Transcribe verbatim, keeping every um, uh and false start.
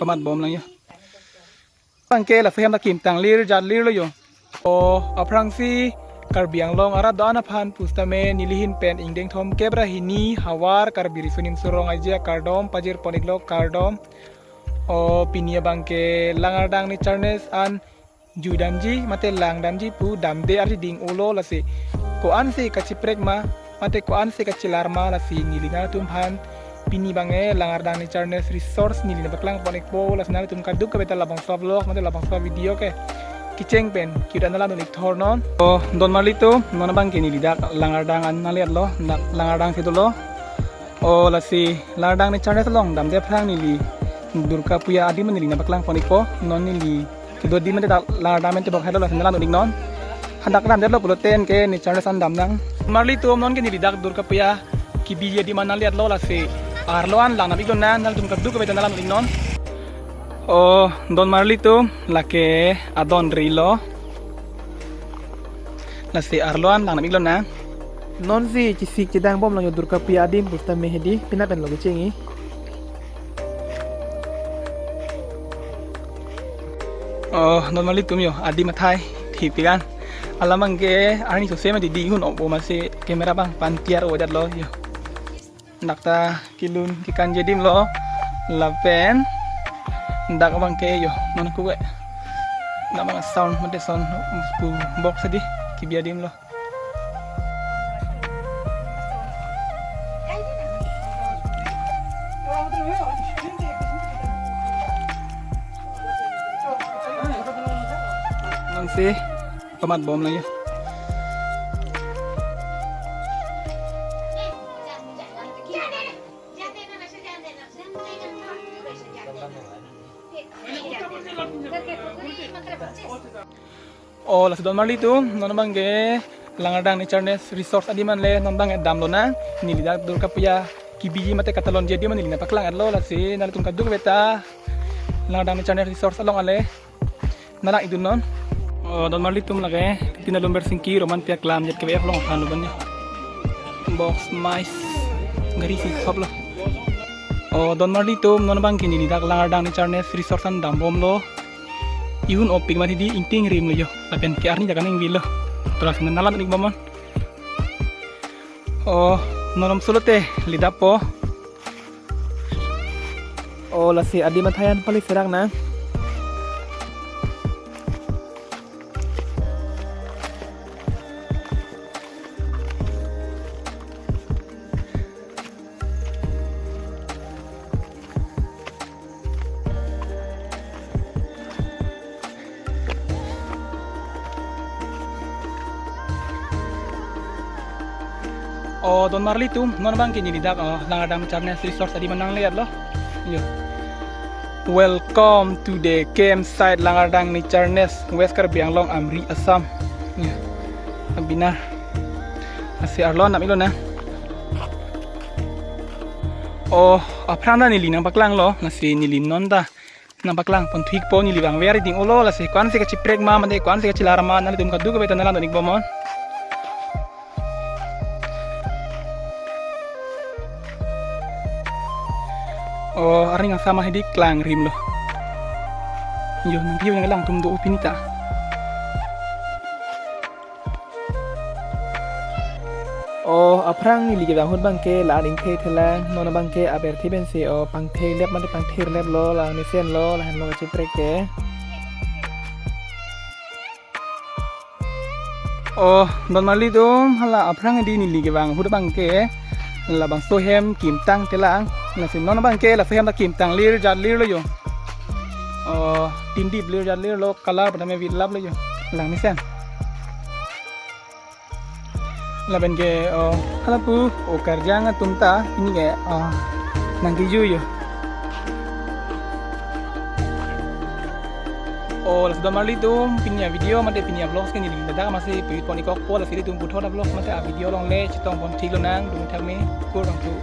Pamat bom lang yo. Bangke laso hem ta kimtang lir jat lir lo yo. O aphrangsi Karbi Anglong arat do-an aphan pusitame nelihin pen ingdengthom kep ra hini havar Karbi Riso Nimso Rong Aje akardom pajir pon-iklo, kardom. O pini abangke Langardang Nature Nest an jui damji mate lang damji pu damde ardi ding-olo, lasi ko-ansi kachiprek ma mate ko-ansi kachelar ma, lasi neli nangtum aphan pini abangke Langardang Nature Nest Resource neli nangpaklang pon-ikpo, lasi nangtum kadokave ta labangso vlog mate labangso video ke kecheng pen ke-ot an nanglang dun-ik thor non. O don marlitum, non abangke neli dak Langardang an nangle-etlo, dak Langardang si dolo. O lasi Langardang Nature Nest along damde aphrang neli Durga Puja adim neli nangpaklang pon-ikpo. Non neli kedo adim mate dak Langardang pen tebok helo, lasi nanglang dun-ik non. Hadak damdetlo pulote anke Nature Nest an dam nang. Marlitum, non ke neli dak Durga Puja kebiji adim an nangle-etlo, lasi arlo an lang dam-ik lonang, nangtum kadokave ta nanglang dun-ik non. O don marlitum, lake adon rilo. Lasi arlo an lang dam-ik lonang. Nonsi chesik chedang bom lang yo Durga Puja adim pusitame hedi, penap pen lo kecheng-i. O don marlitum yo, adim athai thip-ik an. Alam abangke arni sose ma didi ihun-op bom, lasi camera abang pan clear-o jatlo yo. Dak ta kelun kekanji adim lo, lapen dak abangke yo, non kuwe. Dak abang sound mate sound pu box hedi, kebi adim lo. Nonsi pamat bom lang yo. O lasi don marlitum, non abangke Langardang Nature Nest Resource adim an le non abangke dam lonang. Neli dak Durga Puja kebiji mate katalonji adim an neli nangpaklang-etlo, lasi nangtum kadokave ta Langardang Nature Nest Resource along ale nanglang-ik dun non. O don marlitum, lake Tina Lumber Singki Roman Piak Lam Jet K B F along aphan lo ban yo. Box mais gari si thoplo. O don marlitum, non abangke neli dak Langardang Nature Nest Resource an dam bomlo. Ihun-op-ik ma hedi, ingting rim lo yo. Lapen ke arni jaga nang vilo. Terus nanglang dun-ik bom non. O non om solo te lidap po. O lasi adim athai an pali serak nang. O don marlitum, non abangke neli dak, o, Langardang Nature Nest Resource adim an nangle-etlo. Yo. Welcome to the campsite Langardang Nature Nest, West Karbi Anglong, Amri, Assam. Yo. Abina. Lasi arlo an dam-ik lonang. O aphrang ta neli nangpaklanglo, lasi neli non ta nangpaklang pon-ikpo, neli abang very ding-olo, lasi ko-ansi kachiprek ma mate ko-ansi kachelar ma, nangtum kadokave ta nanglang dun-ik bom non. O arni nang sama hedi klang rim lo. Yo, nang yo nanglang atum do pini ta. O aphrang neli kevang ahut abangke la-an ingthek thelang, non abangke aber thi pensi o pangthek lep mate pangthir lep lo, lang mesen lo, lahenlo kachiprek ke. O don marlitum, hala aphrang hedi neli kevang ahut abangke labangso hem kimtang thelang, lasi non abangke laso hem ta kimtang lir jat lir lo yo. O tindip lir jat lir lo, color pada me vitlap lo yo. Lang mesen. Lapen ke, o, halapu, o, karjang atum ta, pini ke, o, nangkejui yo. O, lasi don marlitum, pini a-video mate pini a-vlogs ke neli ladak masi pu-it pon-ik kokpo, lasi ilitum puthot a-vlogs mate a-video along le chetong pon-ik lonang, dun thak me, kurang tu.